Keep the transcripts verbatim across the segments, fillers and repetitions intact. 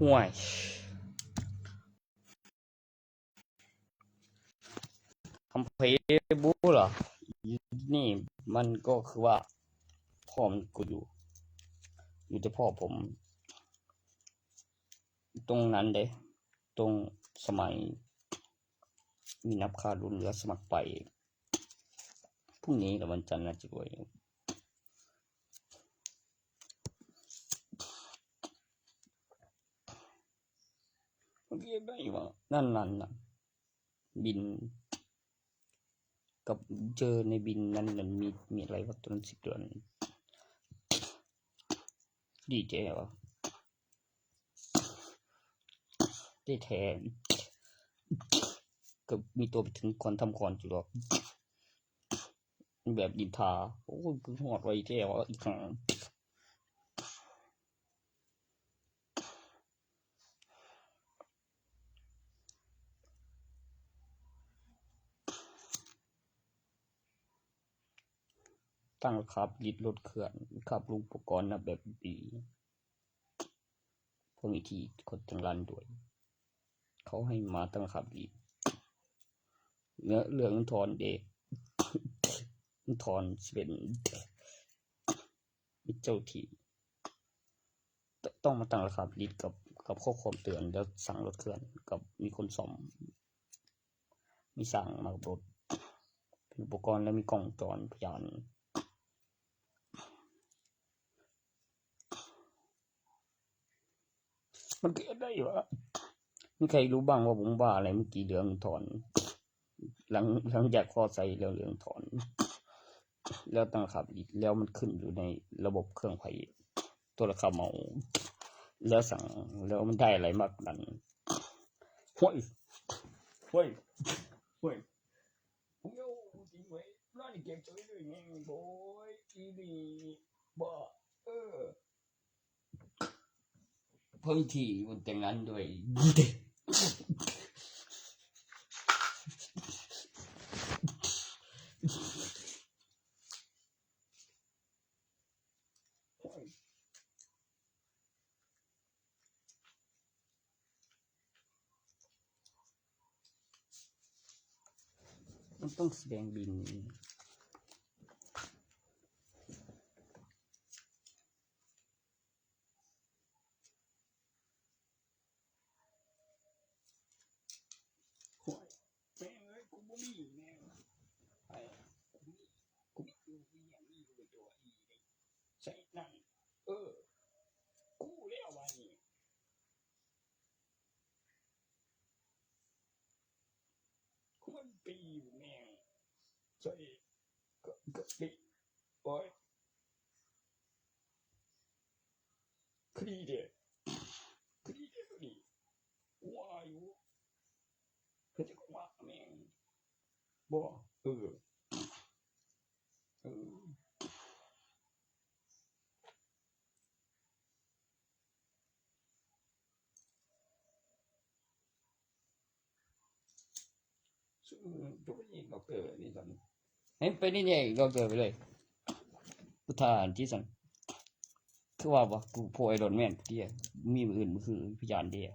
ห่วย คำเพลบูเหรอ นี่มันก็คือว่าพ่อมันกูอยู่ อยู่แต่พ่อผม ตรงนั้นเด้ ตรงสมัย มีนับค่ารุ่นแล้วสมัครไป พรุ่งนี้กับวันจันทร์น่าจะรวย เรียกได้ว่านั่นนั่นน่ะ บิน กับเจอในบินนั้นมันมีมีอะไรวะตัวนั้นสิบตัวนั้น ดีเจวะที่แท้ก็มีตัวไปถึงก่อนทำก่อนอยู่หรอก แบบดินทา โอ้ยคือหอดไวแท้วะอีกครั้ง ตั้งขับลิดรถเคลื่อนขับลูกอุปกรณ์นะแบบดี พวกนี้ที่คนจังรันด้วย เขาให้มาตั้งขับลิดเนื้อเรื่องถอนเดถอนเป็นเจ้าที่ ต้องมาตั้งราคาลิดกับกับข้อความเตือนแล้วสั่งรถเคลื่อนกับมีคนซ่อม มีสั่งมากับรถเป็นอุปกรณ์แล้วมีกล้องวงจรพยาน มันเกิดได้วะมีใครรู้บ้างว่าผมว่าอะไรเมื่อกี้เรื่องถอน หลังหลังจากข้อใส่แล้วเรื่องถอน แล้วตั้งราคาลิดแล้วมันขึ้นอยู่ในระบบเครื่องไฟตัวราคาเมา แล้วสั่งแล้วมันได้อะไรมากนั้นห้วยห้วยห้วยโอ้ยจริงเว้ยร้านนี้เก็บเฉยเลยแม่งโอ้ยอีนี่บ้าเออ เพิ่งที่มันแต่งงานด้วย มันต้องแสดงบิน โอ้ยแม่งเอ้ย กูบ่มีแม่ง ไอ้ กูมี กูมีอยู่ กูมีอยู่ตัวอีนี่ใส่นั่น เออ กูแล้ววันนี้ ควรปีอยู่แม่ง ใส่ ก็ ก็ปี โอ้ย คดีเด้ คดีเด้ คดี ว่าอยู่ เขาจะก็ว่าแม่ง บ่ เออ เออ ซึ่ง จบไปนี่ด็อกเตอร์นี่สัน ให้ไปนี่เนี่ยด็อกเตอร์ไปเลย กูถามที่สัน คือว่าบ่ กูโพไอรอนแมนเตี้ย มีมืออื่นมือคือพยานเดีย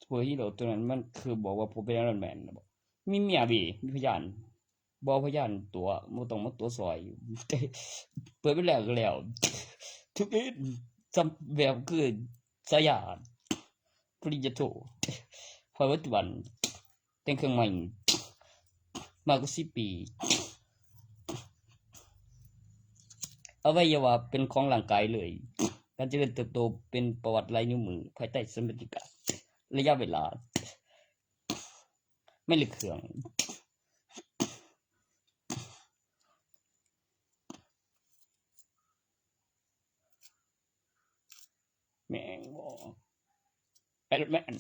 โพฮีโร่ตัวนั้นมันคือบอกว่าผมเป็นไอรอนแมนนะบอก มีเมียบี มีพยาน บ่พยานตัว บ่ต้องมาตัวซอย เปิดไปแล้วก็แล้ว ทุกทีจำแบบคือสายา ปริญญาโท พอปัจจุบัน แต่งเครื่องใหม่ มากกว่าสิบปี อวัยวะเป็นของร่างกายเลย การเจริญเติบโตเป็นประวัติลายนิ้วมือ ภายใต้สมรรถการ ระยะเวลา ไม่เหลือเคือง แม่งบ่ ไอรอนแมน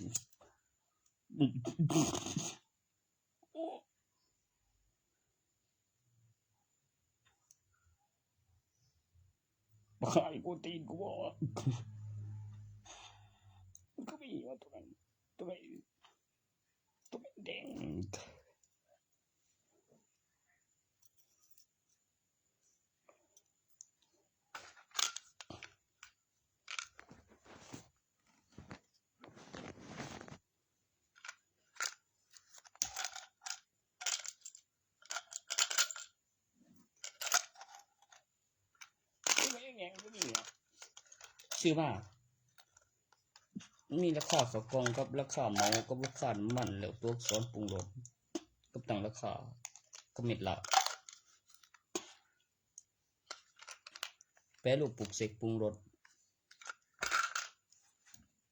โอ้ บักไอ้กูตีนกูบอกว่า มันก็มีว่าตัวนั้น ตัวนั้น ตัวนั้นแดง เ ซื้อมา มีราคาเข้ากล่องกับราคาเหมากับราคาน้ำมัน แล้วตัวอักษรปรุงรส กับตั้งราคา กับเม็ดละ แปรรูปปลุกเสกปรุงรส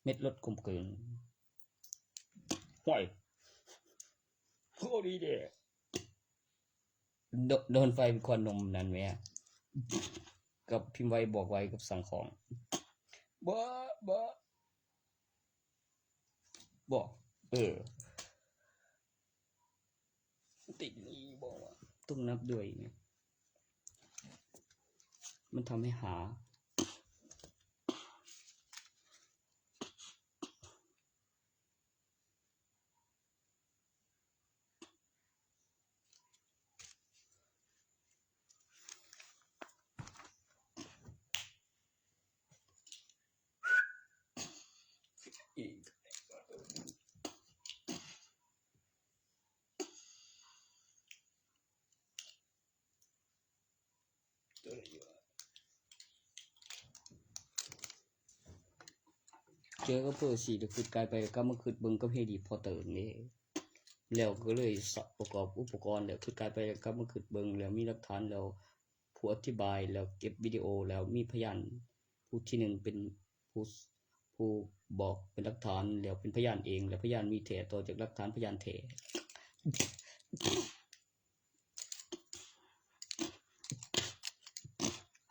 เม็ดรสกลมกลืน ห้วย โคตรดีเด้ โด- โดนไฟเป็นควันนมนั้นไหมอะ กับพิมพ์ไวบอกไวกับสั่งของ บ่ บ่ บอก เออ ติดนี้บอกว่าต้องนับด้วยเนี่ย มันทำให้หา เจอกับเปอร์ซี่ แล้วคิดกายไปแล้วกลับมาคิดเบิ่งกับแฮร์รี่พอตเตอร์นี่ แล้วก็เลยสะ- ประกอบอุปกรณ์ แล้วคิดกายไปแล้วกลับมาคิดเบิ่ง แล้วมีหลักฐาน แล้วผู้อธิบาย แล้วเก็บวิดีโอ แล้วมีพยาน ผู้ที่หนึ่งเป็นผู้- ผู้บอกเป็นหลักฐาน แล้วเป็นพยานเอง แล้วพยานมีแท้ต่อจากหลักฐานพยานแท้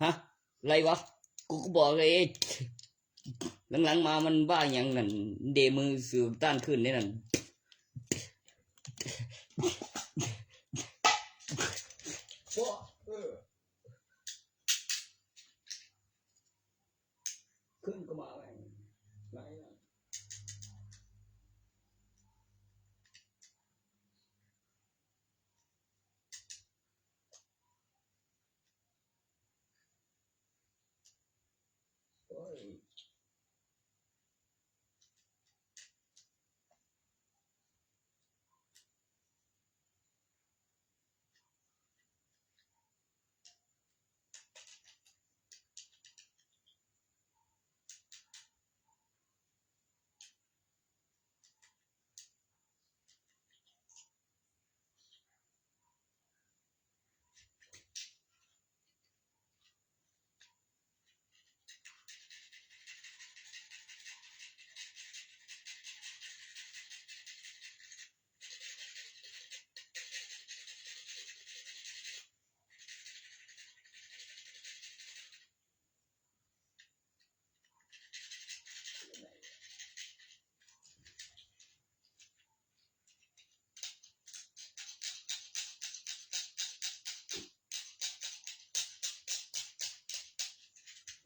ฮะ อะไรวะ กูก็บอกเลย หลังๆมามันบ้าอย่างนั้น เดมือซื้อต้านขึ้นได้นั่น โอ้ เออ ขึ้นก็มาแม่ง ไหนอะ โอ้ย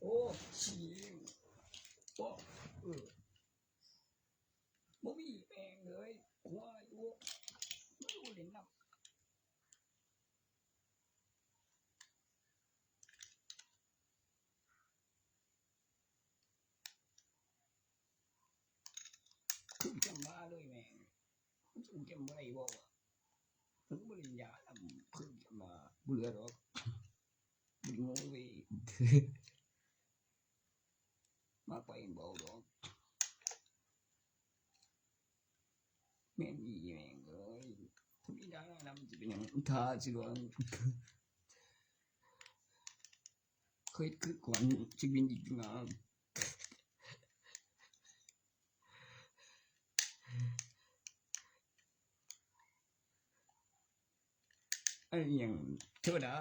โอ้ ชิว โอ้ เออ บ่มีแม่งเลย ควาย โอ้ ไม่รู้เล่นนำ ขึ้นจำมาเลยแม่ง ขึ้นจำบ่ได้บ่วะ ถึงบ่เล่นยาแล้วขึ้นจำมา บ่เหลือดอก บ่เหลือเว้ย มาไปบ่ดอก แม่นอีแม่งเอ้ย ถ้ามีดารานำจะเป็นหยัง ถ้าสิว่า เคยคือก่อนชีวิตอีกนะ ไอ้หยังเทวดา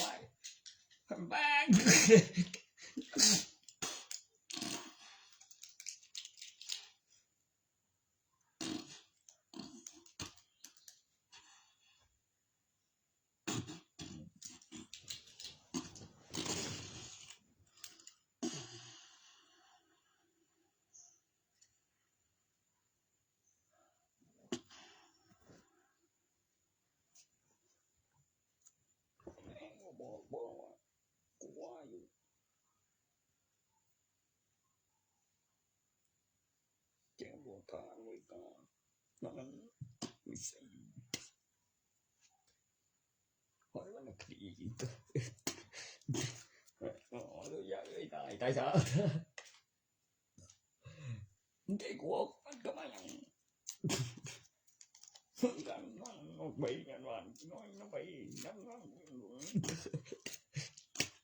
ว้าย แบงแม่งก็บอกบอกว่ากูว่าอยู่ แจ้งบอกทางไว้ก่อน นั่นไม่ใช่ Ay, wala ka dito. Oh, ya, ay, tay, tay, sa. Hindi ko, ang kamay ang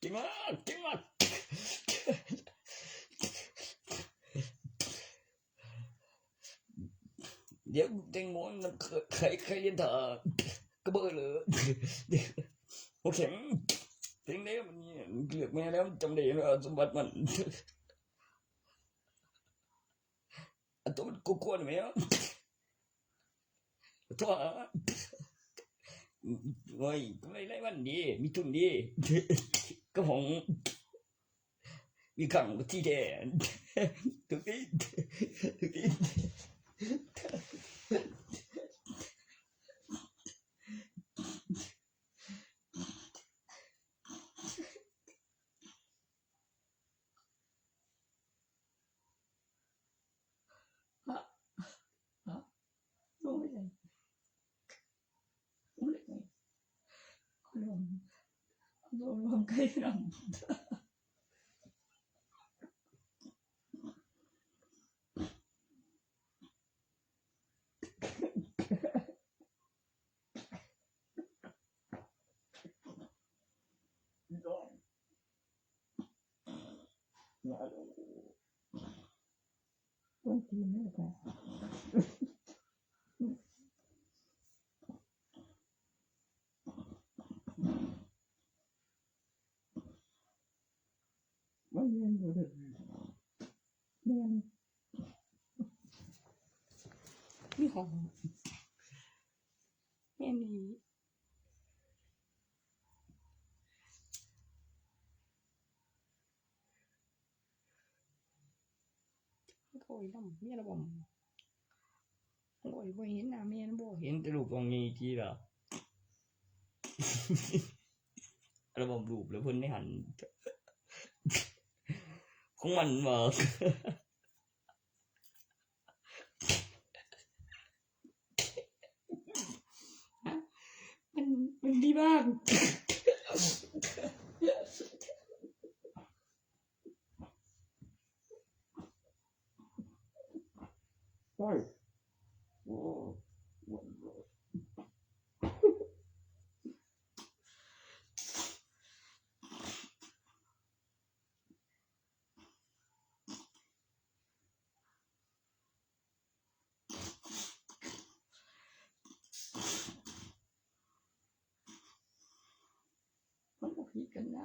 Kima, kima. Dia tingmo na kay kay ta. Kabalo. Okay. Ting ne man ni, gliak me na tam de na sumbat man. Ato kukuan me. Ato. Oi, kumai lai man di, mitun di. Kahong. Mikang ti de. Tupi. Tupi. Ha? Ha? Ulit. Ulit. Kulong. Kulong kayo lang. Kunti na ka. Ayan, brother. Ayan. Ni ho. Ayan, ni. Ang kaway lang. Ayan, abang. Ang kaway, boy, ayan na. Ayan, boy. Ayan, tulog ang ngiti, ba? Ano bang blue? Blue, ni han. Kung man, ma. มัน มันดีมาก ใช่ โอ้ มันบ่ผิดกันนะ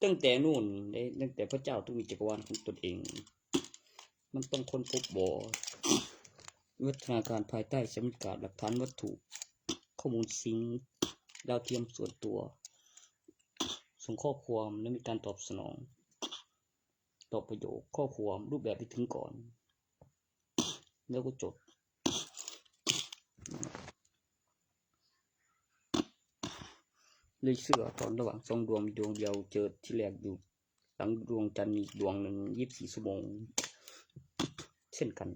ตั้งแต่นู่นเลย ตั้งแต่พระเจ้าต้องมีจักรวาลของตนเอง มันต้องค้นพบบ่อวิวัฒนาการภายใต้ชั้นบรรยากาศหลักฐานวัตถุ ข้อมูลซิงค์ดาวเทียมส่วนตัว ส่งข้อความและมีการตอบสนอง ตอบประโยคข้อความรูปแบบที่ถึงก่อน แล้วก็จด เลยเชื่อตอนระหว่างสองดวง ดวงเดียวเจอที่แรกอยู่หลังดวงจันทร์อีกดวงหนึ่ง ยี่สิบสี่ชั่วโมง เช่นกัน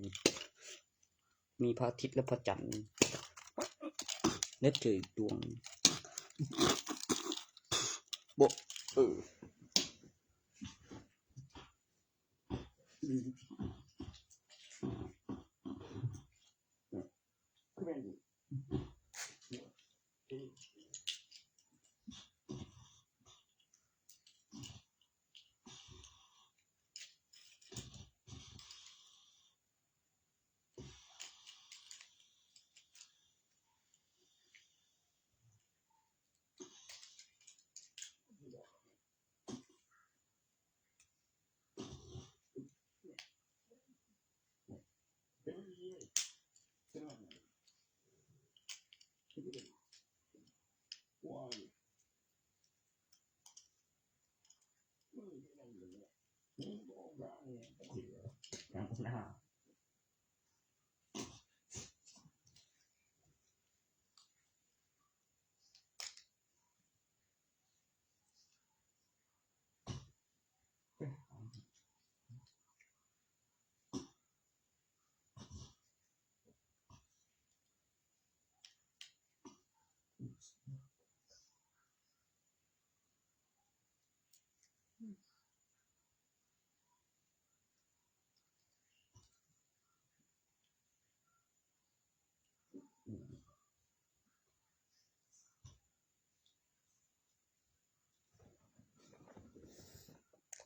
มีพระอาทิตย์และพระจันทร์ และเจออีกดวง โบะ เออ Ready. ร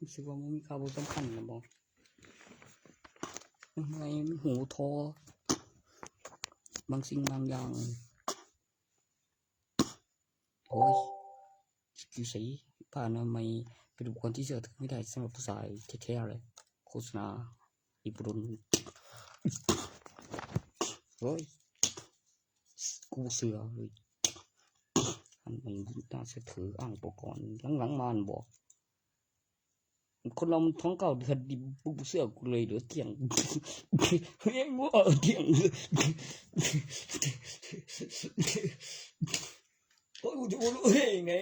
ู้สึกว่ามันมีข่าวบ่สำคัญนะบ่ ทำไมมันหูทอ บางสิ่งบางอย่าง โอ้ย อยู่ไส ผ้าอนามัยเป็นอุปกรณ์ที่เชื่อถือไม่ได้สำหรับผู้ชายแท้ๆเลย โฆษณา อีบุรุน โอ้ย กูเชื่อเลย อันนี้น่าเชื่อถืออ้างอุปกรณ์ หลังๆมามันบอก คนเรามันท้องเก่าเดือนดิบ กูเชื่อกูเลยเหลือเที่ยง เฮ้ย ว่าเที่ยง โอ้ย กูจะบ่รู้เฮ้ยไง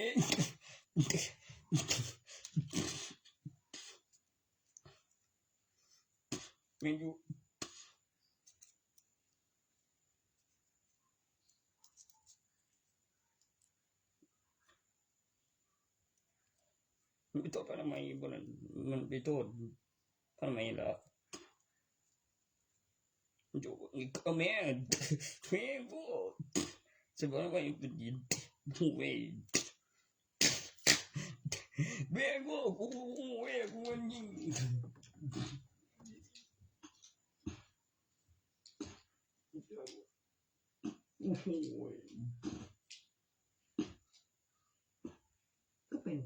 แม่งอยู่ มันไปโทษพระอนามัยบ่นั่น มันไปโทษพระอนามัยละ อยู่อีกก็แม่ แม่บ่ สบายไว้เป็นยิน โอ้ย แม่บ่ โอ้ย กูมันยิง โอ้ย ก็เป็น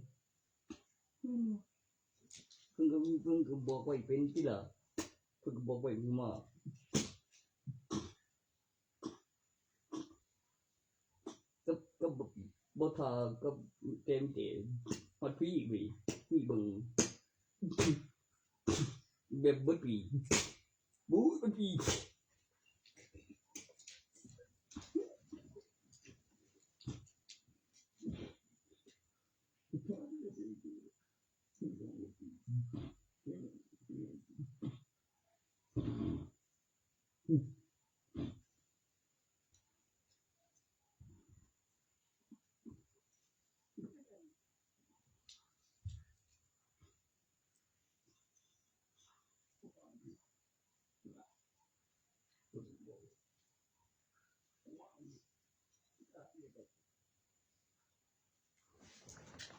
อืม เพิ่นก็ เพิ่นก็บอกไว้เป็นติล่ะ เพิ่นก็บอกไว้มา กับ กับบ่ บ่ทา กับเต็มเต็ม ฮอดพี่อีกเว้ย พี่เบิ่ง แบบเบิดปี บู๊ดเบิดปี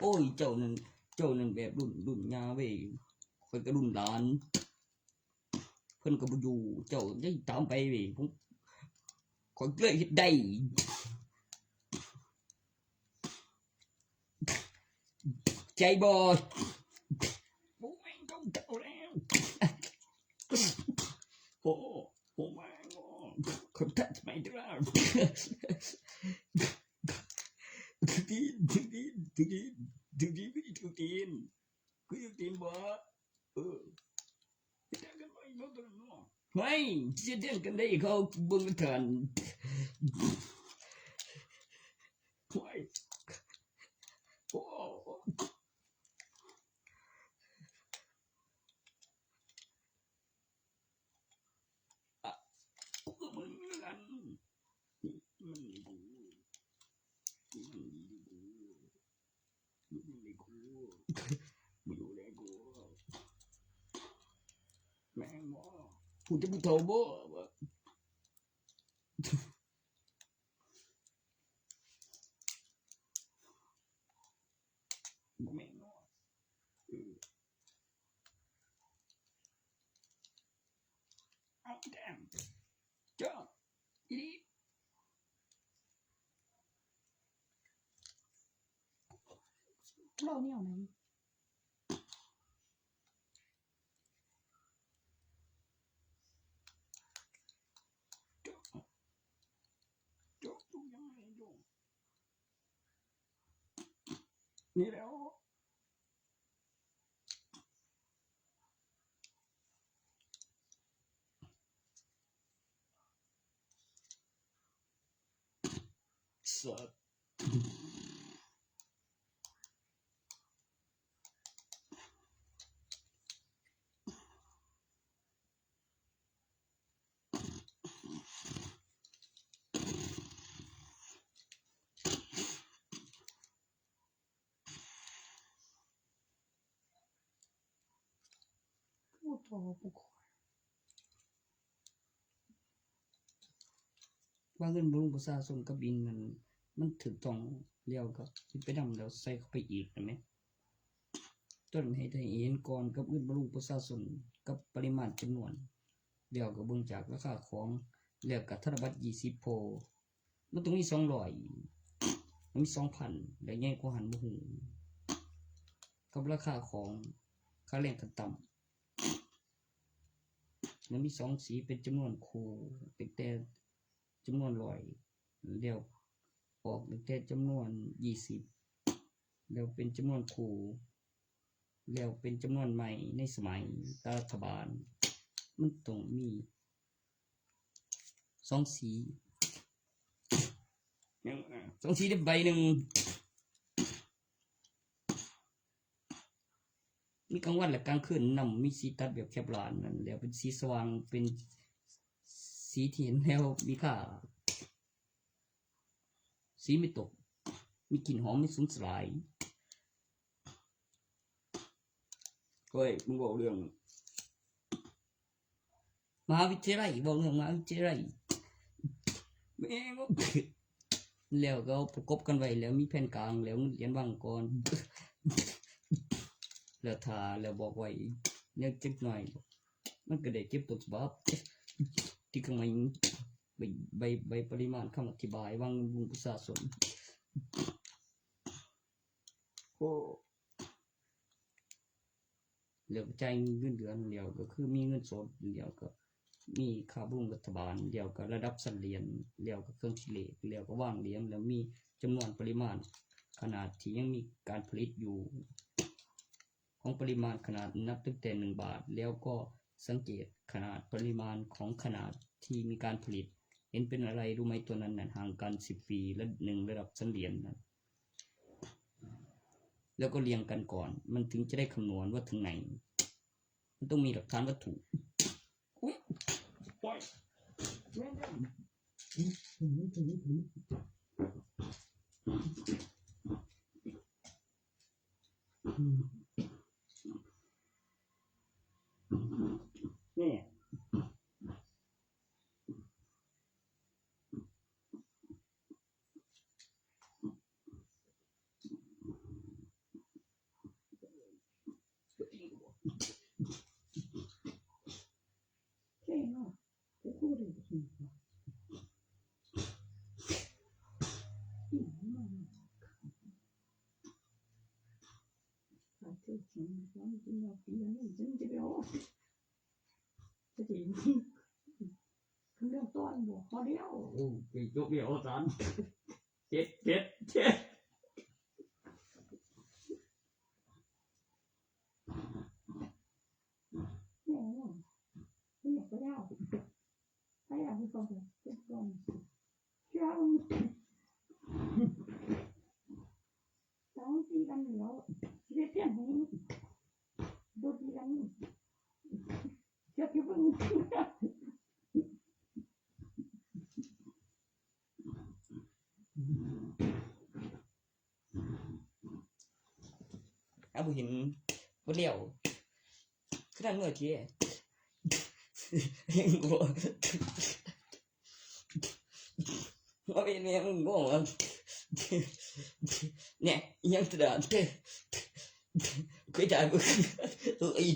โอ้ย เจ้านั่น เจ้านั่นแบบรุ่น รุ่นย่าเว้ย ข้อยก็รุ่นหลาน เพิ่นก็บ่อยู่ เจ้าได้ตามไปเว้ย ผม ข้อยเลยเฮ็ดได้ ใจบ่ โอ้ย ต้องเจ้าแล้ว โอ้ โอ้ my god คนทัดไม่ได้ ทุกทีน ทุกทีน ทุกทีน ทุกทีน ทุกทีน กูอยู่ทีมบ่ เออ เถียงกันไปเนาะ ตัวนั้นเนาะ ไม่ สิเถียงกันได้ เขาเบิ่งบ่ทัน โอ้ย โอ้ อะ กูก็บ่มีคือกัน มันดีกู มันดีกู มันดีกู มันอยู่ได้กู แม่งบ่ กูจะบ่เฒ่าบ่ บ่แม่นเนาะ เออ เอาแต้ม เจ้า อีหลี เล่าแนวไหน โจ๊ะ โจ๊ะ โจ๊ะ ยังไงโจ๊ะ นี่แหล้ว สัตว์ ผู้ต่อผู้คอย ว่าเงินบำรุงประชาชนกับบินนั้น มันถูกต้องแล้วก็สิไปนำแล้วใส่เข้าไปอีกนะแม่ ต้นให้ได้เห็นก่อนกับเงินบำรุงประชาชนกับปริมาณจำนวน แล้วก็เบิ่งจากราคาของ แล้วก็ธนบัตรยี่สิบโพ มันต้องมีสองร้อย มันมีสองพัน แล้วใหญ่กว่าหั้นบ่ฮู้ กับราคาของค่าแรงขั้นต่ำ มันมีสองสีเป็นจำนวนคู่ เป็นแต่จำนวนร้อย แล้วออกตั้งแต่จำนวนยี่สิบ แล้วเป็นจำนวนคู่ แล้วเป็นจำนวนใหม่ในสมัยรัฐบาล มันต้องมีสองสี ยัง อ่า สองสีได้ใบหนึ่ง มีกลางวันและกลางคืนนำ มีสีตัดแบบแคปลานนั่น แล้วเป็นสีสว่าง เป็นสีที่เห็นแล้วมีค่า สีไม่ตก มีกลิ่นหอมไม่สูญสลาย เฮ้ย มึงบอกเรื่อง มหาวิทยาลัย บอกเรื่องมหาวิทยาลัย แม่ง แล้วก็ประกบกันไว้ แล้วมีแผ่นกลาง แล้วเงินเหรียญวางก่อน แล้วทา แล้วบอกไว้ เนี่ยจักหน่อย มันก็ได้เก็บต้นฉบับ ที่ข้างใน ใบ ใบ ใบปริมาณคำอธิบายวางบำรุงประชาชน โอ้ แล้วก็จ่ายเงินเดือน แล้วก็คือมีเงินสด แล้วก็มีค่าบำรุงรัฐบาล แล้วก็ระดับชั้นเหรียญ แล้วก็เครื่องคิดเลข แล้วก็วางเหรียญ แล้วมีจำนวนปริมาณขนาดที่ยังมีการผลิตอยู่ ของปริมาณขนาดนับตั้งแต่หนึ่งบาท แล้วก็สังเกตขนาดปริมาณของขนาดที่มีการผลิต เห็นเป็นอะไรรู้ไหม ตัวนั้นน่ะห่างกันสิบปี และหนึ่งระดับชั้นเหรียญนั้น แล้วก็เรียงกันก่อน มันถึงจะได้คำนวณว่าถึงไหน มันต้องมีหลักฐานวัตถุ อุ๊ย ปล่อย นี่ เรื่องต้นบอกพอแล้ว โอ้ย จบแล้วอาจารย์ เจ็ด เจ็ด เจ็ด เนี่ย เนี่ย เนี่ย ก็แล้ว ก็แล้ว ที่เขาบอก เป็นกอง เชื่อ ต้องตีกันแล้ว เรียกเพี้ยนหง โดนตีกัน เชื่อที่เพิ่ง เอาบ่เห็น บ่เลี้ยว คือนั่นเมื่อกี้ ยังบ่ เอาเป็นแม่มึงบ่วะ เนี่ย ยังตะดาน คุยได้บ่ เอ้ย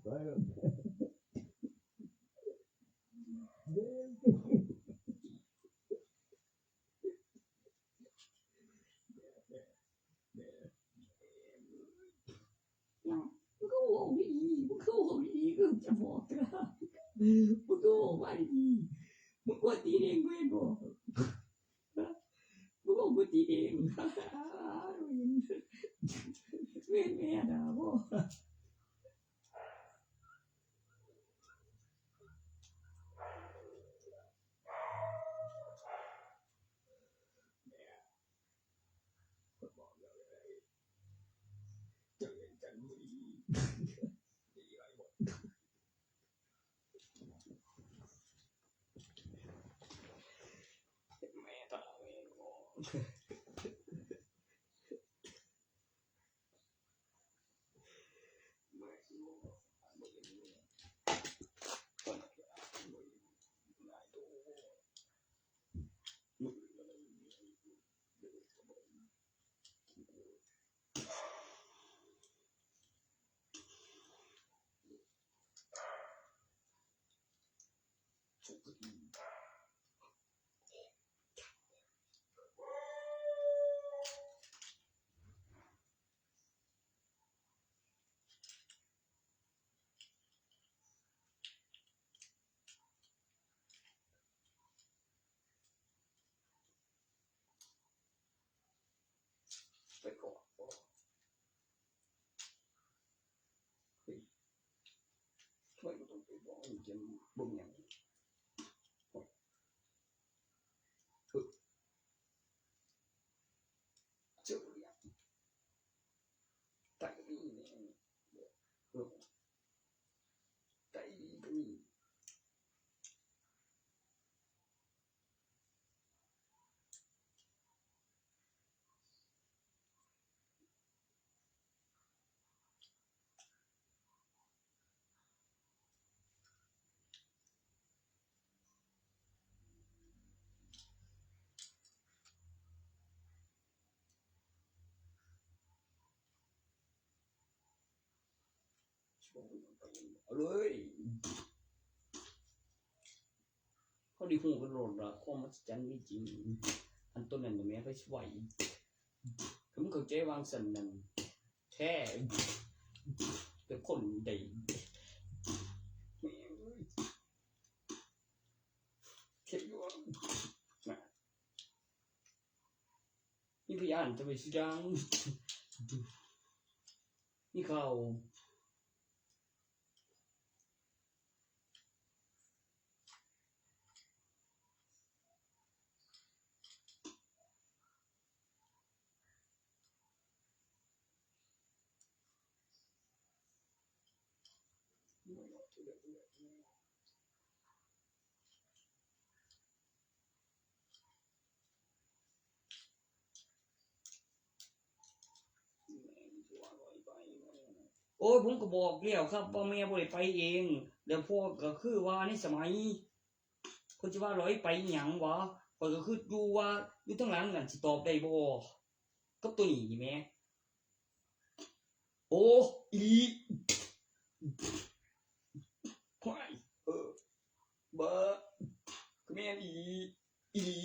ไปแล้ว จะบอกนะ มึงก็บอกว่าดีๆ มึงกวนตีนเองเว้ยบอก มึงบอกกวนตีนเอง เว้นแม่ด่าบอก ไปก่อน เฮ้ย ทำไมกูต้องไปบอกไอ้เจมส์เบิ่งอย่างนี้ เฮ้ย เจอหรือยัง ไก่นี่เนี่ย เออ ไก่นี่ก็มี เอาเลย เขาได้ฮู้กันโลดว่าความมหัศจรรย์มีจริง อันต้นนั้นน่ะแม่นไผสิไหว ถ้ามึงเข้าใจวางซั่นนั่น แท้ เป็นคนใด แม่งเอ้ย เขียนอยู่ว่า มีพยานจะไปสิดัง มีข่าว โอ้ย ผมก็บอกแล้วครับ ว่าแม่บ่ได้ไปเอง แล้วพ่อก็คือว่าในสมัย เพิ่นสิว่าลอยไปอิหยังวะ ข้อยก็คิดอยู่ว่าอยู่ทางหลังนั่นสิตอบได้บ่ กับตัวนี้นี่แหม โอ้ อีหลี ห้วย เออ บ่ คือแม่นอีหลี อีหลี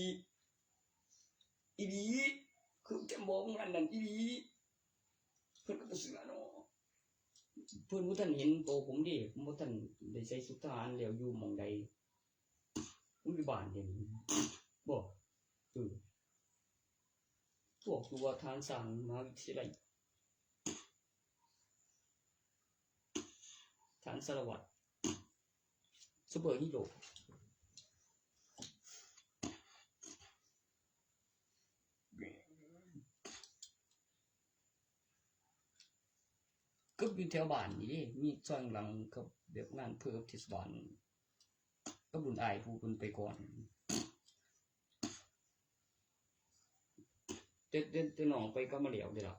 อีหลี คือแกบอกมึงอันนั้นอีหลี เพิ่นก็บ่เชื่อเนาะ เพิ่นบ่ทันเห็นโตผมเด้ ผมบ่ทันได้ใส่ชุดทหารแล้วอยู่หม่องใด ผมอยู่บ้านเดี๋ยวนี้ บ่ เออ พวกอยู่ว่าทหารสร้างมหาวิทยาลัย ทหารสารวัตร ซูเปอร์ฮีโร่ ก็อยู่แถวบ้านนี่เด้ มีซอยหลังกับแบบงานอำเภอกับเทศบาล กับรุ่นอ้ายผู้เพิ่นไปก่อน แต่ แต่ แต่น้องไปกลับมาแล้วเด้ล่ะ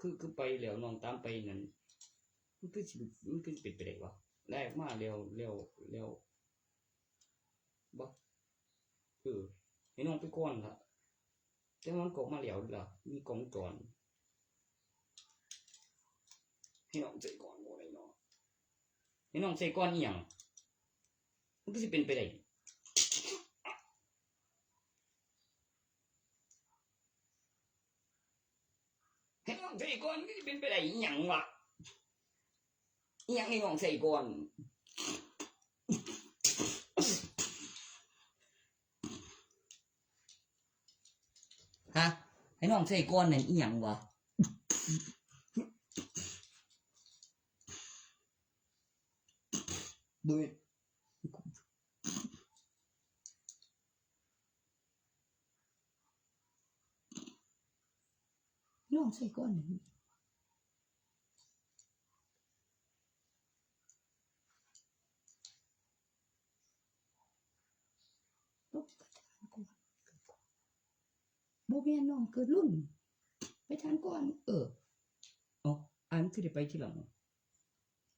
คือ คือไปแล้วน้องตามไปนั่น มันคือสิ มันคือสิเป็นไปได้วะ แลกมาแล้ว แล้ว แล้ว บ่ เออ ให้น้องไปก่อนล่ะ แต่มันก็มาแล้วล่ะ มีกล้องวงจร ให้น้องใส่ก่อนบ่ได้เนาะ ให้น้องใส่ก่อนอีหยัง มันคือสิเป็นไปได้ ให้น้องใส่ก่อน มันคือสิเป็นไปได้อีหยังวะ อีหยังให้น้องใส่ก่อน ฮะ ให้น้องใส่ก่อนนั่นอีหยังวะ เบิ่ง น้องใส่ก่อนนั่น ตกกระทานก่อน บ่แม่นน้องเกิดรุ่น ไปทานก่อน เออ เอ้า อันคือได้ไปทีหลัง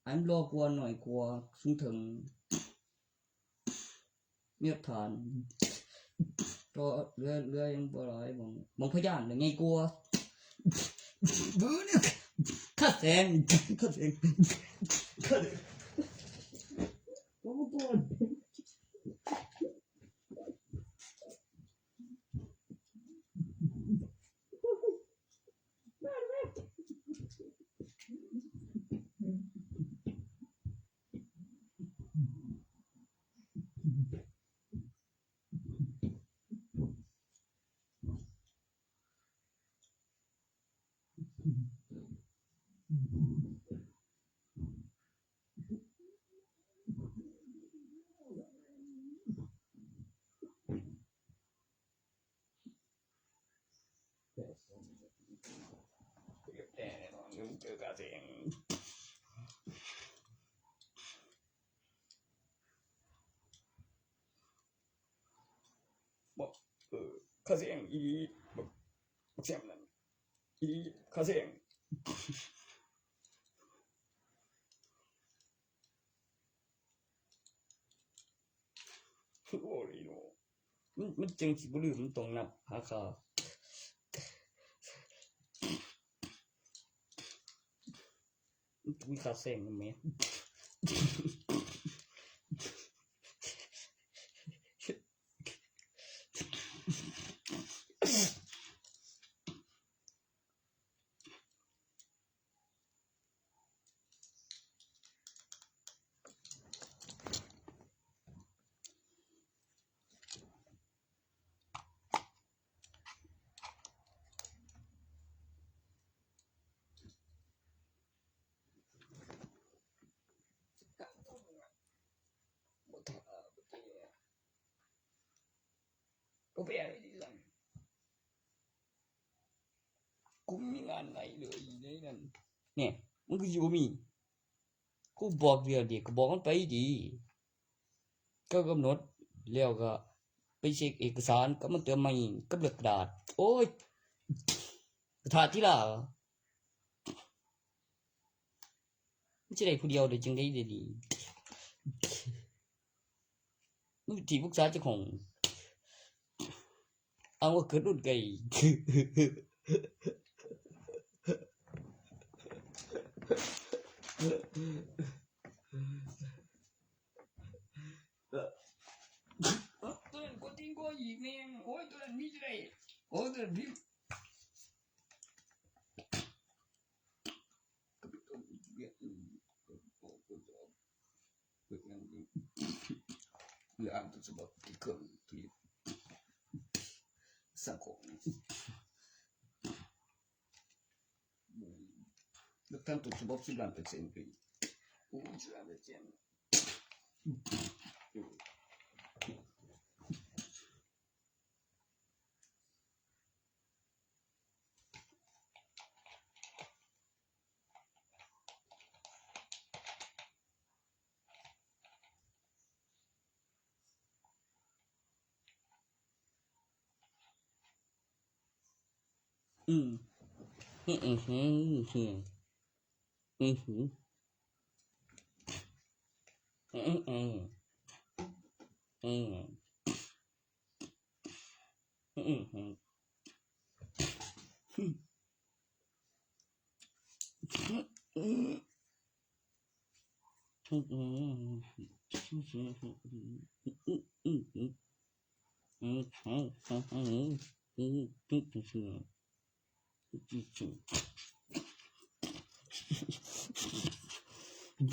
อันรอกว่าหน่อยกว่าสูงเถิง มีหลักฐาน ก็เหลือ เหลือยังบ่หลาย บาง บางพยานยังไงกลัว ข้าแสง ข้าแสง ข้าแสง โอ้โห เจอข้าแสง บอก เออ ข้าแสงอีหลี บอก บอกแซมนั่น อีหลี ข้าแสง โอ้ยเนาะ มัน มันจังสิบ่ลืม มันต้องนับหาข้า มันมีข้าแสงนำแหม ก็ไปอะไรดีล่ะ กูมีงานไหนเลยในนั้น เนี่ย มันคืออยู่มี กูบอกเดียวเดียวก็บอกมันไปดี ก็กำหนด แล้วก็ไปเช็คเอกสารก็มาเติมใหม่กับเลือกกระดาษ โอ้ย กระดาษที่ล่ะ มันจะได้ผู้เดียวเดี๋ยวจึงได้ดี มึงที่ปรึกษาเจ้าของ เอาว่าเกิดรุ่นไก่ ตัวนั้นก็ทิ้งก็อีกแม่ง โอ้ย ตัวนั้นมีจะได้ โอ้ย ตัวนั้นมี Io anche se va piccolo, sa come. Tanto ci può più per sempre. Non ci va per sempre. อืม อืม อืม อืม อืม อืม อืม อืม อืม อืม อืม อืม อืม อิ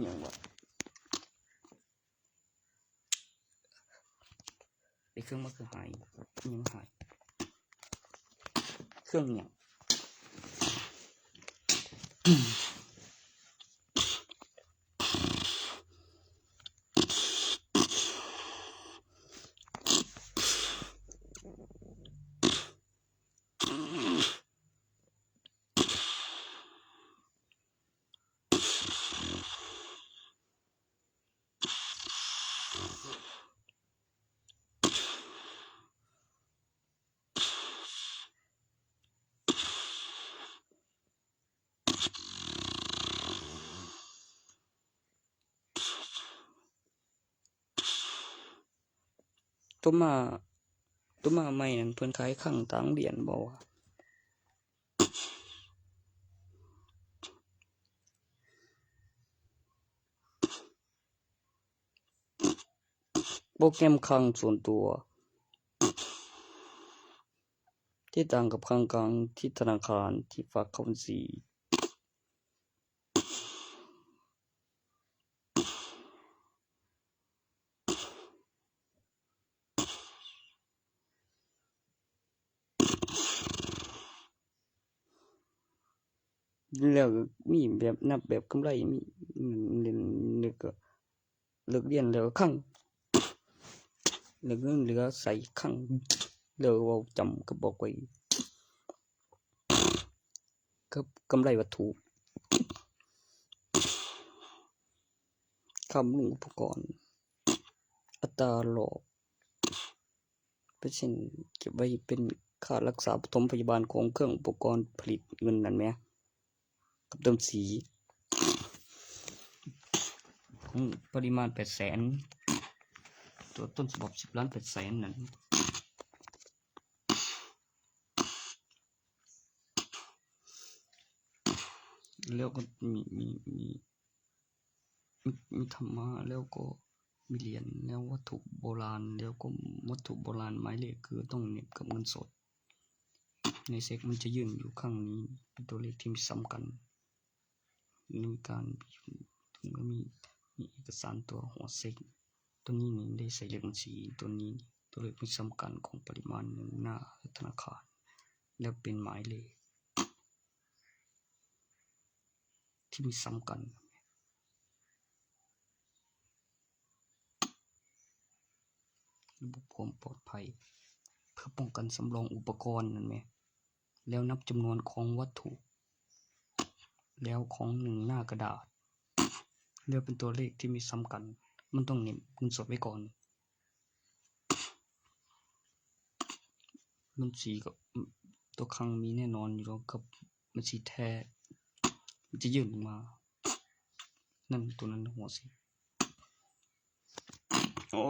หยังวะ ไอ้เครื่องมันคือหาย อิหยังหาย เครื่องอิหยัง โตมา โตมาใหม่นั่นเพิ่นขายคังต่างเหรียญบ่วะ โปรแกรมคังส่วนตัว ที่ต่างกับคังกลางที่ธนาคารที่ฝากเข้าบัญชี แล้วมีแบบนับแบบกำไร มี เงิน เงิน แล้วก็เลิกเรียนแล้วก็คัง แล้วเงินเหลือใส่คัง แล้วเว้าจำก็บอกไว้ กับกำไรวัตถุ คำนวณอุปกรณ์ อัตราหลอก เปอร์เซ็นต์ เก็บไว้เป็นค่ารักษาปฐมพยาบาลของเครื่องอุปกรณ์ผลิตเงินนั่นแหม กับเติมสี ของปริมาณ แปดแสน ตัวต้นฉบับ สิบล้านแปดแสน นั่น แล้วก็มี มี มี มี มีธรรมะ แล้วก็มีเหรียญ แล้ววัตถุโบราณ แล้วก็วัตถุโบราณหมายเลขคือต้องเหน็บกับเงินสด ในเช็คมันจะยื่นอยู่ข้างนี้ เป็นตัวเลขที่มีซ้ำกัน ในการพิมพ์ ถึงว่ามี มีเอกสารตัวหัวเช็ค ตัวนี้นี่ได้ใส่เลขบัญชี ตัวนี้ตัวเลขมีซ้ำกันของปริมาณเงินหน้าธนาคาร แล้วเป็นหมายเลข ที่มีซ้ำกัน ระบบความปลอดภัย เพื่อป้องกันสำรองอุปกรณ์นั่นแหม แล้วนับจำนวนของวัตถุ แล้วของหนึ่งหน้ากระดาษ แล้วเป็นตัวเลขที่มีซ้ำกัน มันต้องเหน็บเงินสดไว้ก่อน บัญชีก็ ตัวคังมีแน่นอนอยู่แล้ว กับบัญชีแท้ มันจะยื่นออกมา นั่นตัวนั้นหัวสิ โอ้